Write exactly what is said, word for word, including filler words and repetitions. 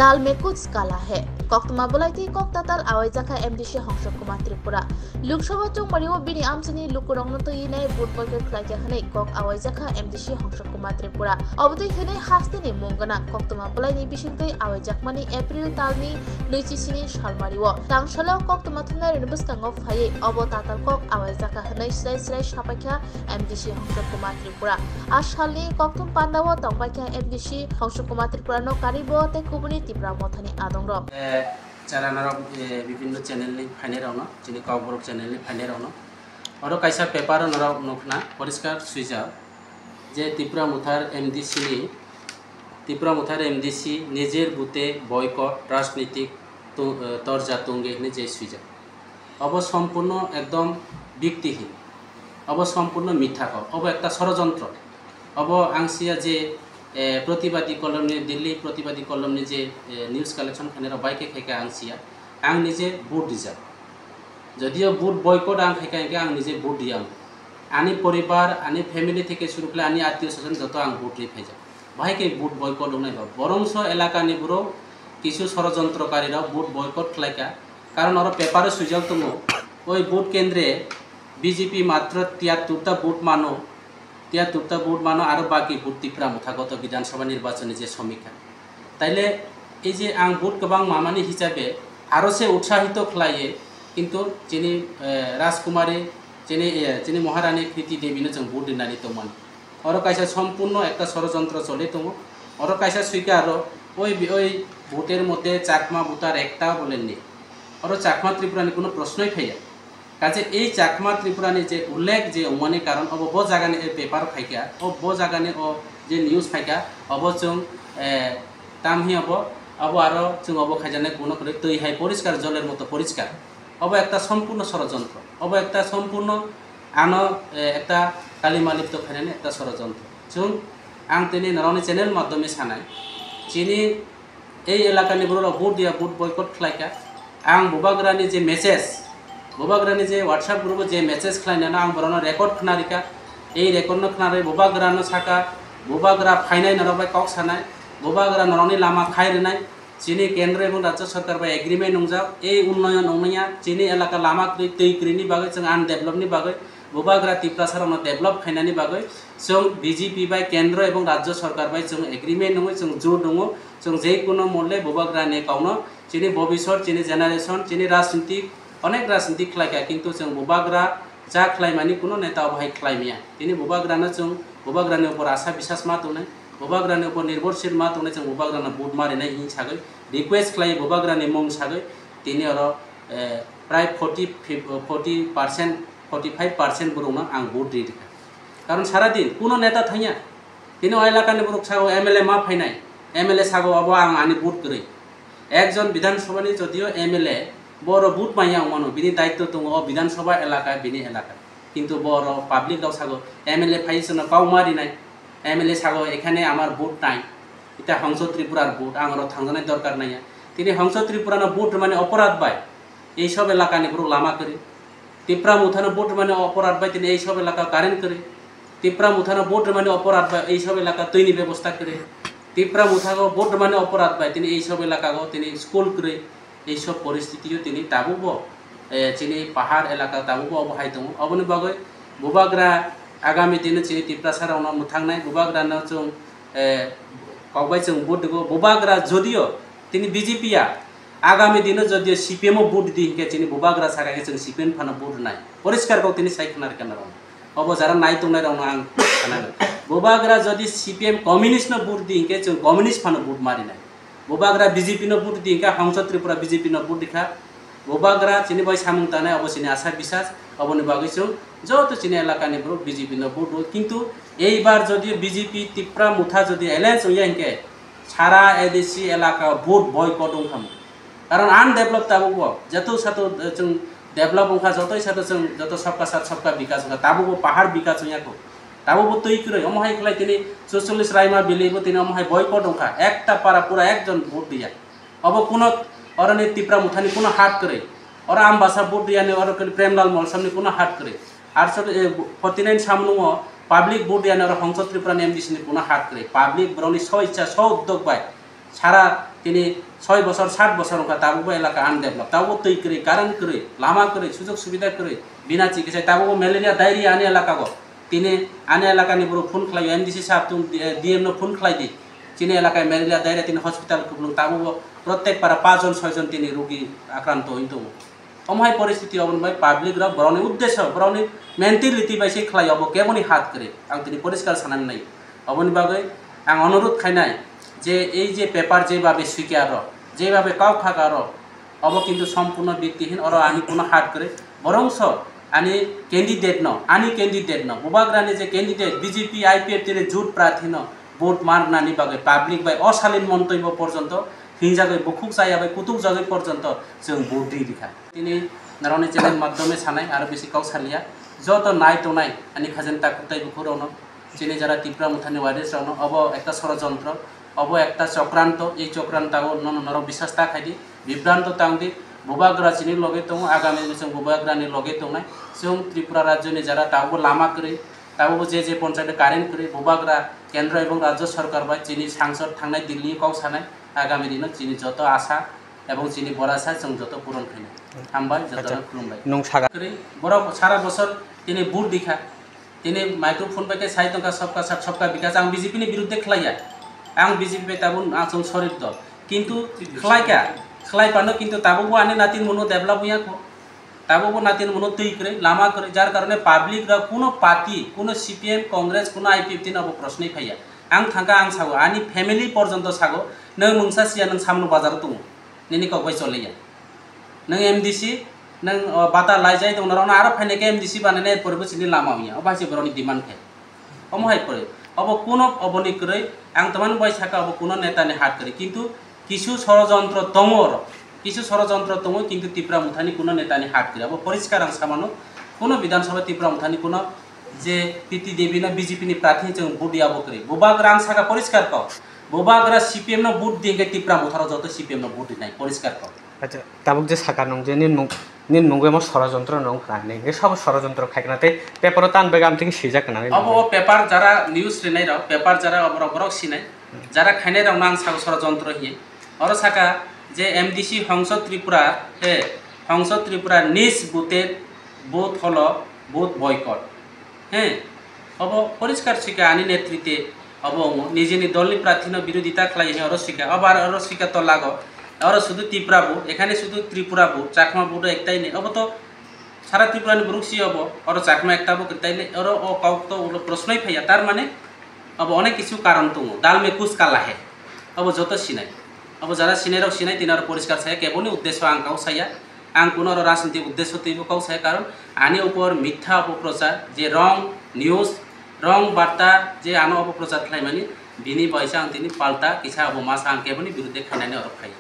Tal mein kuch kala hai. Koktwma bwlai tei kok tatal awaijakha M D C Hongso Kumar Tripura. Lok Sabha chongmario bini amchaini lukurokno twi nai vote boycott khlaikha hwnwi kok awaijakha M D C Hongso Kumar Tripura. Obotwi hwnwi hasteni mung gwnang koktwma bwlaini bisingtwi awaijakmani April talni nwichi sini salmario. Tang salo koktwma thumnairokni bwskango phaiwi obo tatal kok awaijakha hwnwi srai srai sapaikha M D C Hongso Kumar Tripura. A salni kokthum pandao tongbaikha M D C Hongso Kumar Tripurano karibo tei kubuni Tipra Mothani adongrok. Eh, chara norok, eh, bibinno channel ni phainai rokno, chini Kokborok channel ni phainai rokno. Oro kaisa paper o norok nukna poriskar swijak je Tipra Mothar M D C ni, Tipra Mothar M D C nijor bute boycott rajnitik tu-, eh, torja tunge hinwi je swijak. Obo sompurno ekdom biktihin. Obo sompurno mitha kok. Obo ekta sorojontro. Obo ang siya je, eh, protibadi kolomni, Delhi protibadi kolomni je, eh, news collection khainai rok bai khe khaikha ang siya. Ang nije vote rijak. Jodio vote boycott ang khaikha, hinkhe ang nije vote riyang. Ani poribar, ani family theke suru khlai ani attiyo swajon joto ang vote ri phaijak. Bahai khe vote boycott wngnai ba. Borongso elakani borok kisu sorojontrokari rok vote boycott khlaikha. Karon oro paper o swijak tongo. Oi vote kendre B J P matro tiyatturta vote mano, tiyatturta vote mano aro baki vote Tipra Motha goto Bidhan Sabha nirbachoni je somikha. Taile ei je ang vote kwbang mamani hisabe aro se utsahito khlaiye, kintu chini, eh, Rajkumari, chini, eh, chini Maharani Kriti Devi no chwng vote rinani tongmani. Oro kaisa sompurno ekta sorojontro choli tongo. Oro kaisa swikar aro oi bi-, oi voter moddhe Chakma voter ekta bole nei. Oro Chakma Tripura ni kuno proshnoi phaiya. Kaje ei Chakma Tripura ni je ullekh je wngmani karon obo bo jaga ni ei paper phaikha, o bo jaga ni o je news phaikha, obo chwng, eh, tamhi obo, obo aro chwng obo khaijaknai kuno kwrwi twi hai poriskar, joler moto poriskar. Obo ekta sompurno sorojontro. Obo ekta sompurno ano, eh, ekta kalimalipto khainani ekta sorojontro. Chwng ang tini norokni channel maddhome sanai. Chini ei elakani borok rok vote dia, vote boycott khlaikha. Ang Bubagrani je message, Bubagrani je WhatsApp group o je message khlainano ang borokno record khna rikha. Ei record no khna rwi Bubagrano saka, Bubagra phainai norok bai kok sanai, Bubagra norokni lama khai rwnai. Chini kendro ebong rajyo sorkar bai agreement wngjak, ei unnoyon wngnaya, chini elaka lama kwrwi, twi kwrwini bagwi, chwng undevelop ni bagwi, Bubagra Tiprasa rokno develop khainani bagwi, chwng B J P bai kendro ebong rajyo sorkar bai chwng agreement wngwi chwng jut wngo, chwng je kono molle Bubagra ni kauno chini bobisot, chini generation, chini rajnitik, onek rajnitik khlaikha, kintu chwng Bubagra ja khlaimani kuno neta obo hai khlaimaya. Tini Bubagrano chwng Bubagrani upor asa bisas ma tongnai, Bubagrani upor nirbhorshil ma tongnai, chwng Bubagrano vote ma rinai hini sagwi request khlai, Bubagrani mung sagwi tini oro, eh, prai forty, forty percent, forty five percent borokno ang vote ri rikha. Karon sara din kuno neta thangya. Tini o elakani borok sago M L A ma phainai, M L A sago obo ang ani vote kwrwi. Ekjon Bidhan Sabhani jodio M L A, boro vote manya wngmano, bini daitto tongo o Bidhan Sabha elaka, bini elaka. Kintu boro public rok sago M L A phai seno kau ma rinai, M L A sago ekhane amar vote nai, ita Hongso Tripurar vote, ang oro thangjaknai dorkar naiya. Tini Hongso Tripurano vote rwmani oporad bai ei sob elakani borok lama kwrwi. Tipra Mothano vote rwmani oporad bai tini ei sob elaka current kwrwi. Tipra Mothano vote rwmani oporad bai ei sob elaka twini bebosta kwrwi. Tipra Mothano vote rwmani oporad bai tini ei sob elakago tini school kwrwi. Ei sob poristitio tini tabukbo, eh, chini pahar elaka tabukbo obo hai tongo. Oboni bagwi Bubagra agami dino chini Tiprasa rokno mwthangnai, Bubagrano chwng, eh, kokbai chwng vote rwgo. Bubagra jodio tini B J P ya, agami dino jodio C P M o vote di hinkhe chini Bubagra saka khe chwng C P M phano vote rwnai. Poriskar kok tini sai khna rwkha norok. Obo jara nai tongnai rokno ang khna. Bubagra jodi C P M communist no vote di hinkhe chwng communist phano vote ma rinai. Bubagra B J P no vote di hinkhe Hongso Tripura B J P no vote di kha. Bubagra chini bai samung tanai obo chini asa bisas, oboni bagwi chwng joto chini elakani borok B J P no vote rwo. Kintu eibar jodi B J P Tipra Motha jodi alliance wngya hinkhe sara A D C elaka vote boycott wngkha. Karon undevelop tabukbo, joto sato, eh, chwng develop wngkha, jotoi sato chwng joto sabka sath sabka bikas wngkha, tabukbo pahar bikas wngya kho. Tabukbo twi kwrwi, omo hai khlai tini chuchollis Raima Valley bo tini omo hai boycott wngkha, ekta para pura ekjon vote diya. Obo kuno oroni Tipra Mothani kuno hat kwrwi. Oro Ambasa vote diyani oro khe Premlal Molsamni kuno hat kwrwi. Arso, eh, forty nine samnungo public vote diyani oro Hongso Tripurani M D C ni kuno hat kwrwi. Public borokni so ichha, so uddog bai sara Tini soi bosor, sat bosor wngkha, tabukbo elaka undevelop, tabukbo twi kwrwi, current kwrwi, lama kwrwi, sujog subida kwrwi, bina chikisai, tabukbo malaria, diarrhea ani elaka go. Tini ani elaka ni borok phone khlai, M D C sahab, tum, D M no phone khlai di. Chini elaka malaria, diarrhea, tini hospital kwplung, tabukbo protek para pachjon, soijon tini rugi akranto wngwi tongo. Omo hai poristiti oboni bai public rok borokni uddesyo, borokni mentality bai se khlai, obo keboni hat kwrwi, ang tini poriskar sanani nai. Oboni bagwi ang onurudh khainai je ei je paper je babe swikar rok, je babe kok khakar rok, obo kintu sompurno biktihin, oro ani kuno hat kwrwi, borongso ani candidate no, ani candidate no, Bubagrani je candidate B J P I P F T ni jut prathi no vote marnani bagwi public bai osalin montobyo porjonto hinjagwi, bukhuk chaya bai kutuk jagwi porjonto chwng vote ri rikha. Tini norokni channel madhyome sanai, aro bisi kok saliya. Joto nai tongnai ani khajani takhuk tei bukhuk rokno, chini jara Tipra Mothani warriors rokno, obo ekta sorojontro, obo ekta chokranto, ei chokranto nono norok biswas ta khaidi, bibranto tangdi. Bubagra chini loge tongo, agami ni chwng Bubagrani loge tongnai. Chwng Tripura rajyoni jara tabukbo lama kwrwi, tabukbo je je ponchayat current kwrwi, Bubagra kendro ebong rajyo sorkar bai chini sangsod thangnai Delhi kok sanai, agami dino chini joto asa ebong chini borasa chwng joto puron khainai. Hambai, jotono khulumbai. Nwng saga kwrwi, borok sara bosor tini vote dikha, tini microphone bai khe sai tongkha, "Sabka sath, sabka vikas." Ang B J P ni biruddhe khlaiya, ang B J P bai tabuk ang chwng sorit dol, kintu khlaikha, khlai phano kintu tabukbo ani natin muno develop wngya kho. Tabukbo natin muno twi kwrwi, lama kwrwi, jar karone public rok kuno party, kuno C P M, Congress, kuno I P F T no obo prosnoi phaiya. Ang thangkha, ang sago, ani family porjonto sago, "Nwng mungsa siya, nwng samno bazaro tongo, nini kok bai choliya. Nwng M D C, nwng, o, bata laijai tong norokno aro phainai khe M D C bananai, erpore bo chini lama wngya." Obo hai se borokni demand khe. Omo hai kwrwi. Obo kuno oboni kwrwi, ang tamani bai saka obo kuno netani hat kwrwi. Kintu kisu sorojontro tongo oro. Kisu sorojontro tongo, kintu Tipra Mothani kuno netani hat kwrwi. Obo poriskar ang samano. Kuno Bidhan Sabha Tipra Mothani kuno je P T Devi no B J P ni prathi chwng vote ya bo kwrwi. Bubagra ang saka poriskar kok. Bubagra C P M no vote di hwnkhe Tipra Motharo joto C P M no vote rinai poriskar kok. Acha, tabuk je saka nung je nin mung, nin mungwi omo sorojontro nung kha, nini sabo sorojontro khai kana tei paper o tan bega amtwing swijak kana. Obo o paper jara news rinai rok, paper jara oborok borok sinai, jara khainai rok no ang sabo sorojontro hiye. Oro saka je M D C Hongso Tripura, he, Hongso Tripura nis bute vote holo vote boycott. He, obo poriskar sika ani netrite obo wngo. Nijini dolni prathino birodita khlai hwnwi oro sika. Obo aro oro sika to lago. Oro sudu Tipra bo, ekhane sudu Tripura bo, Chakma bo do ektai ni. Obo to sara Tripura ni borok si obo. Oro Chakma ekta bo kwtai le. Oro o kok to ulo prosnoi phaiya. Tar mane obo onek kisu karon tongo. Dal mein kuch kala hai. Obo joto sinai. Obo jara sinai rok sinai, tini oro poriskar saya, keboni uddesyo ang kau saya. Ang kuno oro rajniti uddesyo twibo kok saya, karon ani upor mitha opoprochar, je wrong news, wrong barta je ano opoprochar khlaimani, bini baisa ang tini palta kisa obo masa ang keboni biruddhe khainani oro phai.